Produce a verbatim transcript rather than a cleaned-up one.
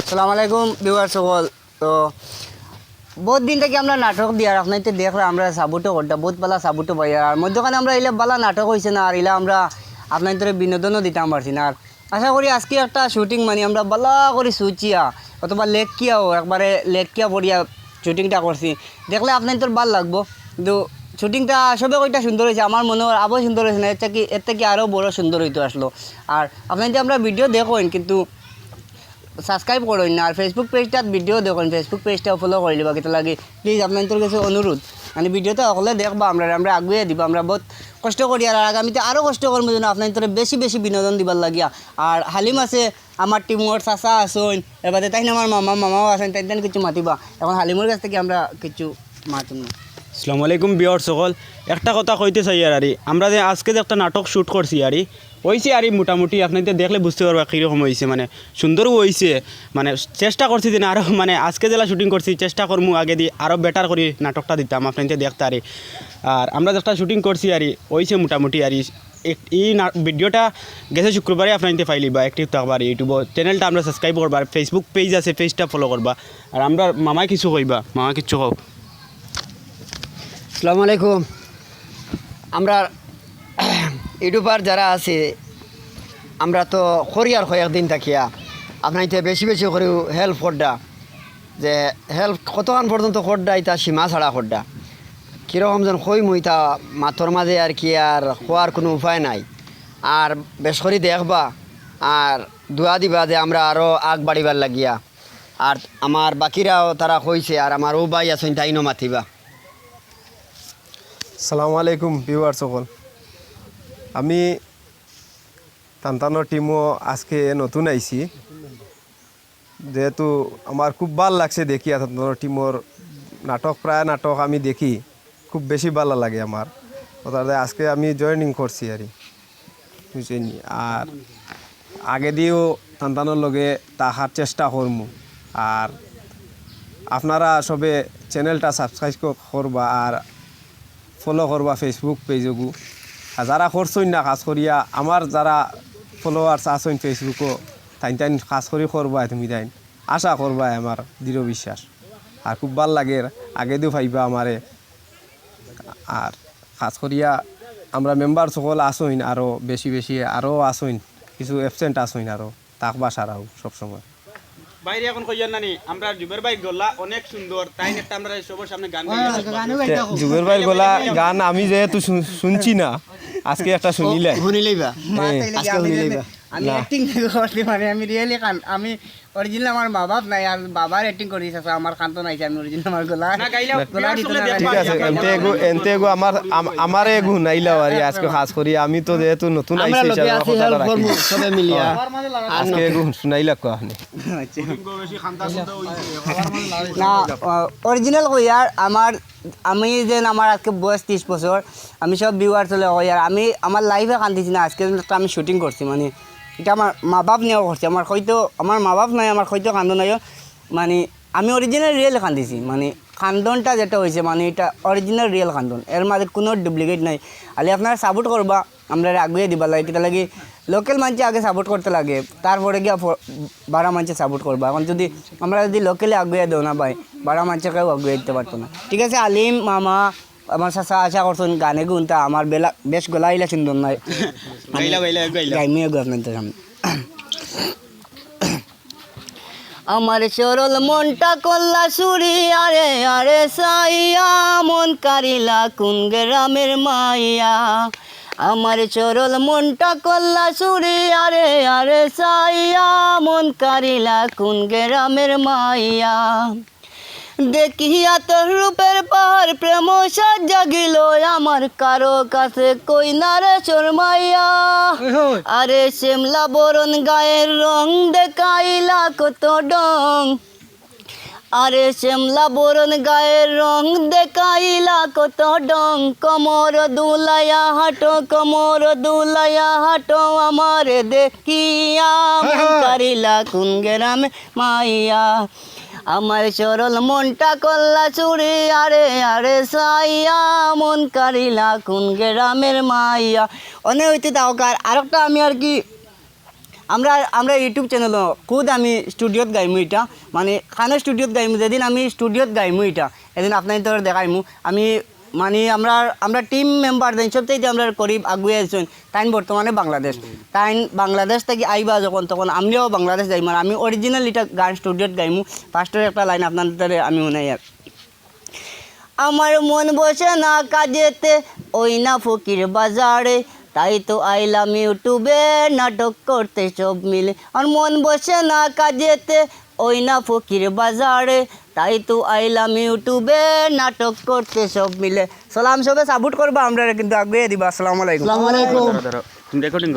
সালাম আলাইকুম ভিউয়ার্স সকল। তো বউত দিন থাকি আমরা নাটক দিয়ার, আপনাইন্তে দেখরা আমরা সাপোর্টও কররা, বউত ভালা সাপোর্টও পাইয়ার। আর মধ্যখানে আমরা ইলা ভালা নাটক অইছে না, আর ইলা আমরা আপনাইন্তরে বিনোদনও দিতাম পারছি না। আর আশা করি আজকে একটা শুটিং মানে আমরা ভালা করি সুচিয়া অথবা লেখিয়াও একবারে লেখিয়া পড়িয়া শুটিংটা করছি, দেখলে আপনাইন্তর ভালা লাগবো। কিন্তু শুটিংটা সবে কইতা সুন্দর অইছে, আমার মনে অয় আরও সুন্দর অইছে না, এর থাকি, এর থাকি আরও বড় সুন্দর অইতো আছলো। আর আপনাইন্তে আমরা ভিডিও দেখইন, কিন্তু সাবস্ক্রাইব করইন না। আর Facebook পেজটাত ভিডিও দেখইন, Facebook পেজটাও ফলো করি লিবা। কিতা লাগি প্লিজ আপনাইন্তর গেছে অনুরোধ, মানে ভিডিওটা হকলে দেখবা, আমরা, আমরা আগুয়াই দিবা। আমরা বউত কষ্ট করি, আর আগামীতে আরও কষ্ট করমু যেন আপনাইন্তরে বেশি বেশি বিনোদন দিবার লাগিয়া। আর হালিম আছে আমার টিমর, চাচা আছইন, এর বাদে তাইন আমার মামা, মামাও আছইন, তাইন তাইন কিছু মাতিবা। এখন হালিমর গেছ থাকি আমরা কিছু মাতুম। আসসালামু আলাইকুম ভিউয়ার্স সকল, একটা কথা কইতে চাইয়ার আরি, আমরা যে আজকে যে একটা নাটক শুট করছি আরি, অইছে আরি মোটামুটি, আপনাইন্তে দেখলে বুঝতে পারবা কিরকম অইছে, মানে সুন্দরও অইছে, মানে চেষ্টা করছি যে না আরও, মানে আজকে যেলা শুটিং করছি চেষ্টা করমু আগেদি আরও বেটার করি নাটকটা দিতাম আপনাইন্তে দেখতা আরি। আর আমরা যে একটা শুটিং করছি আরি, অইছে মোটামুটি আরি। এক-, ই না-, ভিডিওটা গেছে শুক্রবারে আপনাইন্তে পাইলিবা, অ্যাক্টিভ থাকবা আর YouTube চ্যানেলটা আমরা সাবস্ক্রাইব করবা, আর Facebook পেজ আছে, পেজটা ফলো করবা। আর আমরা মামায় কিছু কইবা, মামা কিছু কও। আসসালামু আলাইকুম। আমরা ইউটিউবার যারা আছে, আমরা তো করি আর কয়েকদিন থাকিয়া, আপনাইন্তে বেশি বেশি করি হেল্প কররা, যে হেল্প কতখান পর্যন্ত কররা, ইতা সীমা ছাড়া কররা। কিরকম যেন কইমু ইতা মাতর মাঝে আর কি, আর কওয়ার কুনু উপায় নাই। আর বেশ করি দেখবা, আর দোয়া দিবা যে আমরা আরও আগ বাড়িবার লাগিয়া। আর আমার বাকিরাও তারা কইছে, আর আমার অউ ভাই আছইন, তাইনও মাতিবা। সালামু আলাইকুম ভিউয়ার্স সকল, আমি তানতানোর টিমও আজকে নতুন আইছি, যেহেতু আমার খুব ভালা লাগছে দেখিয়া তানতানোর টিমর নাটক, প্রায় নাটক আমি দেখি, খুব বেশি ভালা লাগে আমার। অর্থাৎ আজকে আমি জয়েনিং করছি আরি, বুঝছইন নি? আর আগেদিও তানতানোর লগে থাকার চেষ্টা করমু। আর আপনারা সবে চ্যানেলটা সাবস্ক্রাইব করবা আর ফলো করবা Facebook পেজগু। আর যারা করছইন না, খাছ করিয়া আমার যারা ফলোয়ার্স আছইন Facebook-ও, তাইন তাইন খাছ করি করবা তুমি তাইন। আশা করবা আমার দৃঢ় বিশ্বাস। আর খুব ভালা লাগের, আগেদিও পাইবা আমারে। আর খাছ করিয়া আমরা মেম্বার সকল আছইন, আরও বেশি বেশি আরও আছইন, কিছু অ্যাবসেন্ট আছইন আরও, থাকবা সারাও সবসময়। বাইরে এখন কইয়ার নানি, আমরা জুবের ভাই গলা অনেক সুন্দর, তাইন একটা আমরা সবার সামনে গান গাইয়া দেখবা। তে, জুবের ভাইর গলা গান আমি যেহেতু শুন-, শুনছি না, আজকে একটা শুনিলাই। হুনিলাইবা। হ্যাঁ। আজকে হুনিলাইবা। আমি না। অ্যাক্টিং করছি, মানে আমি রিয়েলি কান-, আমি অরিজিনাল আমার মা বাপ নাই, আর বাবার অ্যাক্টিং করি চাচা, আমার কান্দন আইছে, আমি অরিজিনাল আমার গলা, না, গাইলাও, গলা দিত না। ঠিক আছে, এনতে এগু, এনতে এগু আমার, আম-, আমারে এগু হুনাইলাও আরি, আজকে খাছ করি আমি তো যেহেতু নতুন আমরা আইছি, লগে হিসাবে আছি, কথা হেল্প রাখি। করমু সবে মিলিয়া। হ্যাঁ। আর আজকে না। এগু হুনাইলা কো আপনি। আচ্ছা। না, অ-, অরিজিনাল কইয়ার আমার, আমি যেন আমার আজকে বয়স ত্রিশ বছর, আমি সব ভিউয়ার্স অকলরে কইয়ার আমি আমার লাইফে কান্দিছি না, আজকে যেন একটা আমি শুটিং করছি, মানে ইটা আমার মা বাপ নিয়াও করছি, আমার কইতো, আমার মা বাপ নাই, আমার কইতো কান্দন আইও, মানে আমি অরিজিনাল রিয়েল কান্দিছি, মানে কান্দনটা যেটা অইছে, মানে ইটা অরিজিনাল রিয়েল কান্দন, এর মাঝে কুনু ডুপ্লিকেট নাই। খালি আপনারা সাপোর্ট করবা, আমরারে আগুয়াই দিবার লাগি, কিতা লাগি লোকাল মানষে আগে সাপোর্ট করতে লাগে, তারপরে গিয়া ফ-, বারা মানষে সাপোর্ট করবা। এখন যদি আমরা যদি লোকালে আগুয়াই দেও না ভাই, বারা মানষে কেউ আগুয়াই দিতে পারতো না। ঠিক আছে, আলিম মামা, আমার চাচা আশা করছইন গানে গুনতা, আমার বেলা, বেশ গলা ইলা সুন্দর নাই। গাইলা, গাইলা, গাইলা। গাইমু এগু আপনাইন্তর সামনে। আমার সরল মনটা করলা চুরি, আরে আরে চাইয়া মন কারিলা কোন গ্রামের মাইয়া। আমার সরল মনটা করলা চুরি, আরে আরে চাইয়া মন কারিলা কোন গ্রামের মাইয়া। দেখিয়া তোর রূপের পাহাড় প্রেম সাজ জাগিল আমার, কারো কাছে কই না রে শরমাইয়া। ওই, ওই। আরে শ্যামলা বরণ গায়ের রং দেখাইলা কত ঢং। আরে শ্যামলা বরণ গায়ের রং দেখাইলা কত ঢং। কোমর দুলাইয়া হাঁটো, কোমর দুলাইয়া হাঁটো, আমারে দেখিয়া মন হায় হায়। কারিলা কোন গ্রামে মাইয়া। আমার সরল মনটা করলা চুরি, আরে আরে চাইয়া মন কারিলা কোন গ্রামের মাইয়া। অনে অইতে দাও কার, আরেকটা আমি আর কি আমরা আমরা ইউটিউব চ্যানেল খুদ আমি স্টুডিওত গাইমু ইটা, মানে খানো স্টুডিওত গাইমু। যেদিন আমি স্টুডিওত গাইমু ইটা, এদিন আপনাইন্তরে দেখাইমু। আমি মানে আমরা আমরা টিম মেম্বার যেইন সবচাইতে আমরা করিব আগুয়াই আছইন, তাইন বর্তমানে বাংলাদেশ। তাইন বাংলাদেশ থাকি আইবা যখন, তখন আমিও বাংলাদেশ যাইমু। আর আমি অরিজিনাল ইটা গান স্টুডিওত গাইমু। ফার্স্টর একটা লাইন আপনাইন্তরে আমি হুনাইয়ার। আমার মন বসে না কাজেতে, ওই না ফকির বাজারে, তাই তো আইলাম ইউটিউবে নাটক করতে সব মিলে। আমার মন বসে না কাজেতে, ওই না ফকির বাজারে, তাই তো আইলাম ইউটিউবে নাটক করতে সব মিলে। সালাম, সবে সাপোর্ট করবা আমরারে, কিন্তু আগুয়াই দিবা। আসসালামু আলাইকুম। আসসালামু আলাইকুম। ধরো, ধরো, তুমি রেকর্ডিং